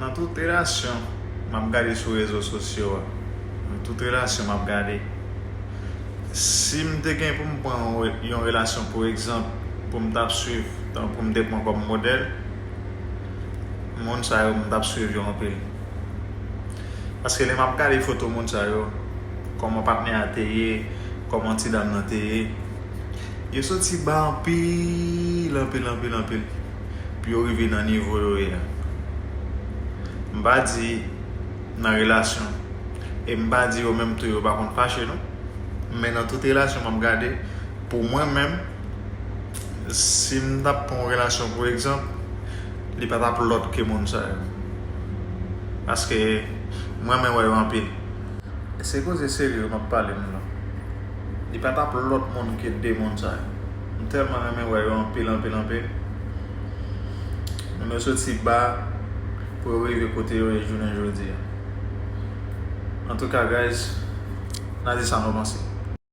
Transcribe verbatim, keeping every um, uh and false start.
Nan tout relasyon m ap gade sou rezo sosyo a, nan tout relasyon m ap gade, si m te gen pou m pran yon re- yon relasyon pou egzanp, pou m t ap swiv, tankou m te pran kòm modèl, moun sa yo m t ap swiv yo anpil. Paske lè m ap gade foto moun sa yo, kòman patnè a te ye, kòman ti dam nan te ye, yo soti ba anpil, anpil, anpil, anpil pou yo rive nan nivo yo ye a. M pa di nan relasyon, e m pa di yo menm tou yo pa konn fache non. Men nan tout relasyon m ap gade, pou mwen menm, si m t ap pran yon relasyon pou egzanp, li pa t ap lòt ke moun sa yo. Paske mwen menm wè yo anpil. Se koze serye m ap pale m la. Li pa t ap lòt moun ke de moun sa yo. M tèlman renmen wè yo anpil, anpil, anpil. Moun yo soti ba pou yo rive kote yo ye jounen jodi a. Antouka, guys, n a di sa nou panse.